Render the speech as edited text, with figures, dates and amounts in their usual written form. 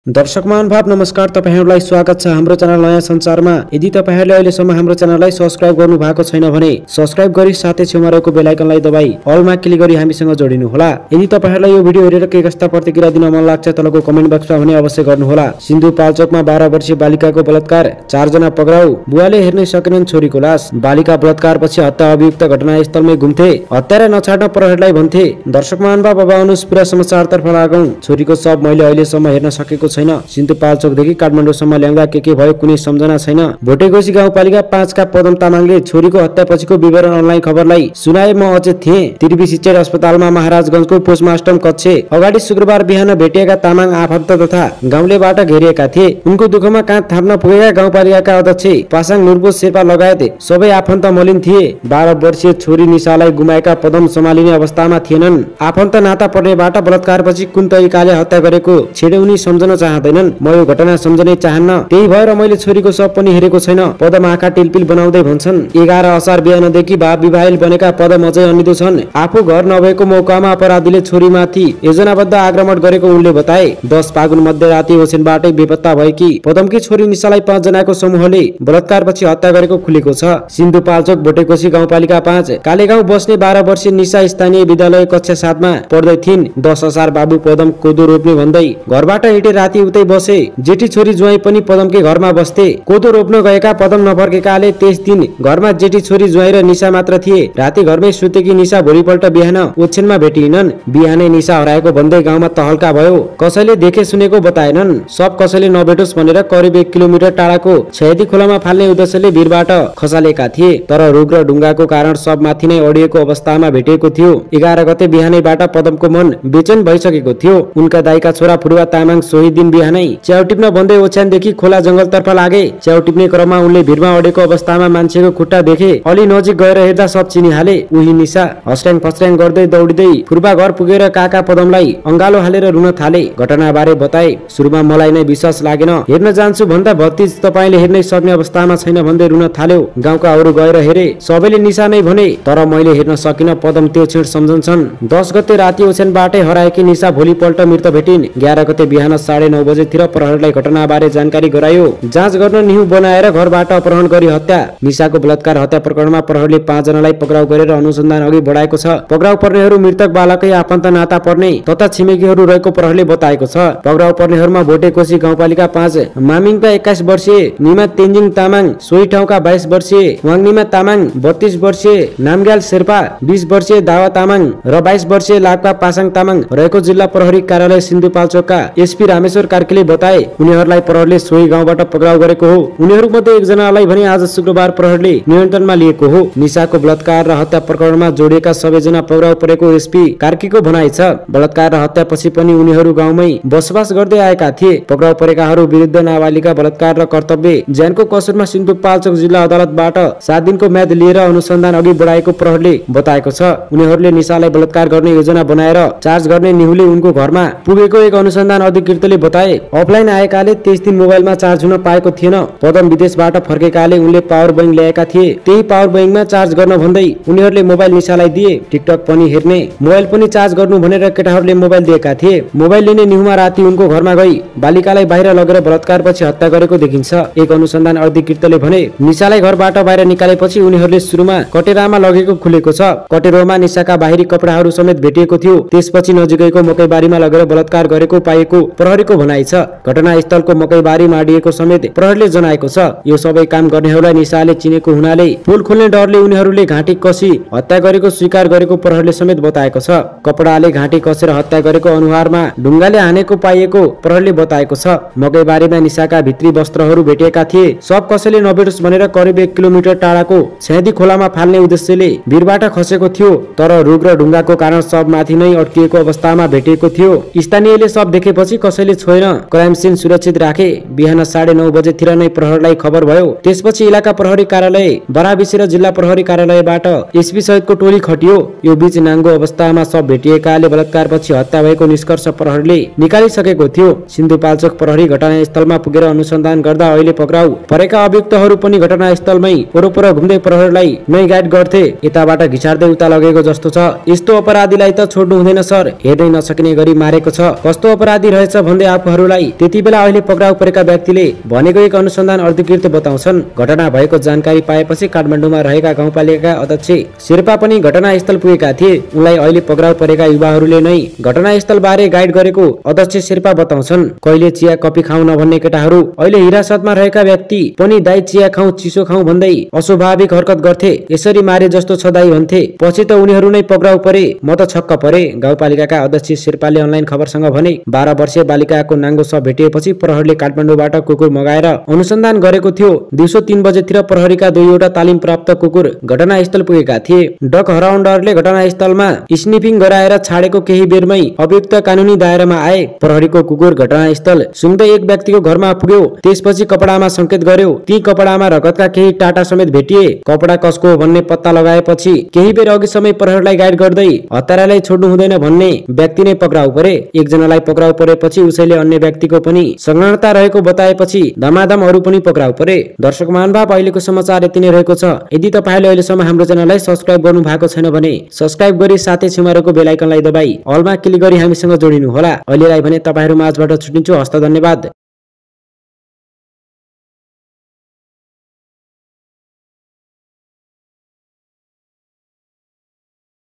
दर्शक महानुभाव नमस्कार, तपाईहरुलाई स्वागत छ हाम्रो च्यानल नयाँ संसारमा। यदि तपाईहरुले अहिलेसम्म हाम्रो च्यानललाई सब्स्क्राइब गर्नु भएको छैन भने सब्स्क्राइब गरी साथै छेउमा रहेको बेल आइकनलाई दबाई अलमा क्लिक गरी हामीसँग जोडिनु होला। यदि तपाईहरुलाई यो भिडियो हेरेर के कस्ता प्रतिक्रिया दिन मन लाग्छ तलको कमेन्ट बक्समा भने अवश्य गर्नु होला। सिन्धुपाल्चोकमा 12 वर्षीय बालिकाको बलात्कार, 4 जना पक्राउ, बुवाले हेर्नै सकेनन् छोरीको लास। बालिका बलात्कारपछि हत्या अभियुक्त घटनास्थलमै घुम्थे, हत्यारा नछाड्न प्रहरीलाई भन्थे। दर्शक महानुभाव अब आउनुस् पुरा समाचारतर्फ लागौं। छोरीको शव मैले अहिलेसम्म हेर्न सकेको छैन। सिन्धुपाल्चोकदेखि काठमाडौँसम्म ल्याउँदा के भयो कुनै सम्झना छैन। भोटेकोशी गाउँपालिका 5 का पदम तामाङले छोरीको हत्यापछिको विवरण अनलाइन खबरलाई सुनाए। म अचेत थिएँ। त्रिवी शिक्षण अस्पतालमा महाराजगंजको पोस्टमार्टम कक्ष अगाडि शुक्रबार बिहान भेटिएका तामाङ आफन्त तथा गाउँलेबाट घेरिएका थिए। उनको दुःखमा काँध थाप्न पुगेका गाउँपालिकाका अध्यक्ष पासाङ नुर्बो शेर्पा लगायत सबै आफन्त मलिन थिए। 12 वर्षीय छोरी निशालाई गुमाएका पदम सम्हालिने अवस्थामा थिएनन्। आफन्त नाता पर्नेबाट बलात्कारपछि कुन तरिकाले हत्या गरेको छेडे उनी सम्झन चाहँदैनन्। म यो घटना सम्झनै चाहन्न, त्यही भएर मैले छोरीको शव पनि हेरेको छैन। पदम आँखा टिलपिल बनाउँदै भन्छन्। 11 असार बिहानदेखि विवाहिल बनेका पदम अझै अनिदो छन्। आफू घर नभएको मौकामा अपराधीले छोरीमाथि योजनाबद्ध आक्रमण गरेको उनले बताए। 10 फागुन मध्यराती ओछ्यानबाटै बेपत्ता भएकी पदमकी छोरी निशालाई 5 जनाको समूहले बलात्कारपछि हत्या गरेको खुलेको छ। सिन्धुपाल्चोक भोटेकोशी गाउँपालिका 5 कालेगाउँ बस्ने 12 वर्षीय निशा स्थानीय विद्यालय कक्षा 7 मा पढ्दै थिइन्। 10 असार बाबु पदम कोदो रोप्ने भन्दै घरबाट हिँडे राति उतै बसे। जेठी छोरी ज्वाइँ पनि पदमकै घरमा बस्थे। कोदो रोप्न गएका पदम नफर्केकाले त्यस दिन घरमा जेठी छोरी ज्वाइँ र निशा मात्र थिए। राति घरमै सुतेकी निशा भोलिपल्ट बिहान ओछ्यानमा भेटिएनन्। बिहानै निशा हराएको भन्दै गाउँमा तहल्का भयो। कसैले देखे सुनेको बताएनन्। सब कसैले नभेटोस् भनेर करिब 1 किलोमिटर टाढाको छेदी खोलामा फाल्ने उद्देश्यले भिरबाट खसालेका थिए। तर रुख र ढुङ्गाको कारण सब माथि नै अडिएको अवस्थामा भेटिएको थियो। 11 गते बिहानैबाट पदमको मन बेचैन भइसकेको थियो। उनका दाइका छोरा फुरुवा तामाङ सोही दिन बिहानै च्याउ टिप्न भन्दै ओछ्यानदेखि खोला जंगलतर्फ लागे। च्याउ टिप्ने क्रममा उनले भिरमा अडेको अवस्थामा मान्छेको खुट्टा देखे। अलि नजिक गएर हेर्दा सब चिनिहाले। उही निशा हस्ट्याङ फस्ट्याङ गर्दै दौडिँदै फुर्बा घर पुगेर काका पदमलाई अंगालो हालेर रुन थाले। घटनाबारे बताए। सुरुमा मलाई नै विश्वास लागेन। हेर्न जान्छु भन्दा भतिज तपाईले हेर्नै सक्ने अवस्थामा छैन भन्दै रुन थाल्यो। गाउँका अरु गएर हेरे, सबैले निशा नै भने, तर मैले हेर्न सकिन। पदम त्यो क्षण सम्झन्छन्। 10 गते राति ओछ्यानबाटै हराएकी निशा भोलिपल्ट मृत भेटिन्। 11 गते बिहान 9:30 बजेतिर प्रहरीलाई घटनाबारे जानकारी गरायो। जाँच गर्न निहु बनाएर घरबाट अपहरण गरी हत्या। निशाको बलात्कार हत्या प्रकरणमा प्रहरीले 5 जनालाई पक्राउ गरेर अनुसन्धान अघि बढाएको छ। पक्राउ पर्नेहरू मृतक बालकै आफन्त नाता पर्ने तथा छिमेकीहरू रहेको प्रहरीले बताएको छ। पक्राउ पर्नेहरूमा भोटेकोशी गाउँपालिका 5 मामिङका 21 वर्षीय निमा तेन्जिङ तामाङ, सोही ठाउँका 22 वर्षीय वाङनिमा तामाङ, 32 वर्षीय नामग्याल शेर्पा, 20 वर्षीय दावा तामाङ र 22 वर्षीय लाक्पा पासाङ तामाङ रहेको जिल्ला प्रहरी कार्यालय सिन्धुपाल्चोकका एसपी रामेश्वर कार्कीले बताए। उनीहरूलाई प्रहरीले सोही गाउँबाट पक्राउ गरेको हो। उनीहरूमध्ये 1 जनालाई भने आज शुक्रबार प्रहरीले नियन्त्रणमा लिएको हो। निशाको बलात्कार र हत्या प्रकरणमा जोडिएका सबैजना पक्राउ परेको एसपी कार्कीको भनाइ छ। बलात्कार र हत्यापछि पनि उनीहरू गाउँमै बसोबास गर्दै आएका थिए। पक्राउ परेकाहरू विरुद्ध नाबालिका बलात्कार र कर्तव्य ज्यानको कसुरमा सिन्धुपाल्चोक जिल्ला अदालतबाट 7 दिनको म्याद लिएर अनुसन्धान अघि बढाएको प्रहरीले बताएको छ। उनीहरूले निशालाई बलात्कार गर्ने योजना बनाएर चार्ज गर्ने निहुले उनको घरमा पुगेको एक अनुसन्धान अधिकृतले बताए। अफलाइन आएकाले त्यस दिन मोबाइलमा चार्ज हुन पाएको थिएन। पदम विदेशबाट फर्केकाले उनले पावर बैंक ल्याएका थिए। त्यही पावर बैंकमा चार्ज गर्न भन्दै उनीहरूले मोबाइल निशालाई दिए। टिकटक पनि हेर्ने, मोबाइल पनि चार्ज गर्नु भनेर केटाहरूले मोबाइल दिएका थिए। मोबाइल लिने निहुमा राति उनको घरमा गई बालिकालाई बाहिर लगेर बलात्कारपछि हत्या गरेको देखिन्छ। एक अनुसन्धान अधिकृतले भने निशालाई घरबाट बाहिर निकालेपछि उनीहरूले सुरुमा कटेरामा लगेको खुलेको छ। कटेरोमा निशाका बाहिरी कपडाहरू समेत भेटिएको थियो। त्यसपछि नजिकैको मकैबारीमा लगेर बलात्कार गरेको पाएको प्रहरीको भनाइ छ। घटनास्थलको मकैबारी माडिएको समेत प्रहरीले जनाएको छ। यो सबै काम गर्नेहरूलाई निशाले चिनेको हुनाले पोल खोल्ने डरले उनीहरूले घाँटी कसी हत्या गरेको स्वीकार गरेको प्रहरीले समेत बताएको छ। कपडाले घाँटी कसेर हत्या गरेको, अनुहारमा ढुङ्गाले हानेको पाइएको प्रहरीले बताएको छ। मकैबारीमा निशाका भित्री वस्त्रहरू भेटिएका थिए। सब कसैले नभेटोस् भनेर करिब 1 किलोमिटर टाढाको छेदी खोलामा फाल्ने उद्देश्यले भिरबाट खसेको थियो। तर रुख र ढुङ्गाको कारण सब माथि नै अड्किएको अवस्थामा भेटिएको थियो। स्थानीयले सब देखेपछि कसैले छोएन। क्राइम सिन सुरक्षित राखे। बिहान 9:30 बजेतिर नै प्रहरीलाई खबर भयो। त्यसपछि इलाका प्रहरी कार्यालय बराबिसी र जिल्ला प्रहरी कार्यालयबाट एसपी सहितको टोली खटियो। यो बीच नाङ्गो अवस्थामा सब भेटिएकाले बलात्कारपछि हत्या भएको निष्कर्ष प्रहरीले निकालिसकेको थियो। सिन्धुपाल्चोक प्रहरी घटनास्थलमा पुगेर अनुसन्धान गर्दा अहिले पक्राउ परेका अभियुक्तहरू पनि घटनास्थलमै वरपर घुम्दै प्रहरीलाई नै गाइड गर्थे। यताबाट घिचार्दै उता लगेको जस्तो छ। यस्तो अपराधीलाई त छोड्नु हुँदैन सर, हेर्नै नसकिने गरी मारेको छ। कस्तो अपराधी रहेछ भन्दै आफूहरूलाई त्यति बेला अहिले पक्राउ परेका व्यक्तिले भनेको एक अनुसन्धान अधिकृत बताउँछन्। घटना भएको जानकारी पाएपछि काठमाडौँमा रहेका गाउँपालिकाका अध्यक्ष शेर्पा पनि घटनास्थल पुगेका थिए। उनलाई अहिले पक्राउ परेका युवाहरूले नै घटनास्थल बारे गाइड गरेको अध्यक्ष शेर्पा बताउँछन्। कहिले चिया कफी खाऊ नभन्ने केटाहरू अहिले हिरासतमा रहेका व्यक्ति पनि दाइ चिया खाऊ चिसो खाऊ भन्दै अस्वाभाविक हरकत गर्थे। यसरी मारे जस्तो छ दाइ भन्थे। पछि त उनीहरू नै पक्राउ परे। म त छक्क परे। गाउँपालिकाका अध्यक्ष शेर्पाले अनलाइन खबरसँग भने 12 वर्षीय बालिकाको नाङ्गो शव भेटिएपछि प्रहरीले काठमाडौँबाट कुकुर मगाएर अनुसन्धान गरेको थियो। दिउँसो 3 बजेतिर प्रहरीका 2वटा तालिम प्राप्त कुकुर घटनास्थल पुगेका थिए। डग हराउन्डरले घटनास्थलमा स्निफिङ गराएर छाडेको केही बेरमै अभियुक्त कानुनी दायरामा आए। प्रहरीको कुकुर घटनास्थल सुँग्दै एक व्यक्तिको घरमा पुग्यो। त्यसपछि कपडामा संकेत गर्यो। ती कपडामा रगतका केही टाटा समेत भेटिए। कपडा कसको हो भन्ने पत्ता लगाएपछि केही बेर अघि समय प्रहरीलाई गाइड गर्दै हत्यारालाई छोड्नु हुँदैन भन्ने व्यक्ति नै पक्राउ परे। एकजनालाई पक्राउ परेपछि उसैले अन्य व्यक्तिको पनि संलग्नता रहेको बताएपछि धमाधम अरू पनि पक्राउ परे। दर्शक महानुभाव, अहिलेको समाचार यति नै रहेको छ। यदि तपाईले अहिलेसम्म हाम्रो च्यानललाई सब्स्क्राइब गर्नु भएको छैन भने सब्स्क्राइब गरी साथै छेउमा रहेको बेल आइकनलाई दबाई अलमा क्लिक गरी हामीसँग जोडिनु होला। अहिलेलाई भने तपाईहरु माझबाट छुटिन्छु। हस्त धन्यवाद।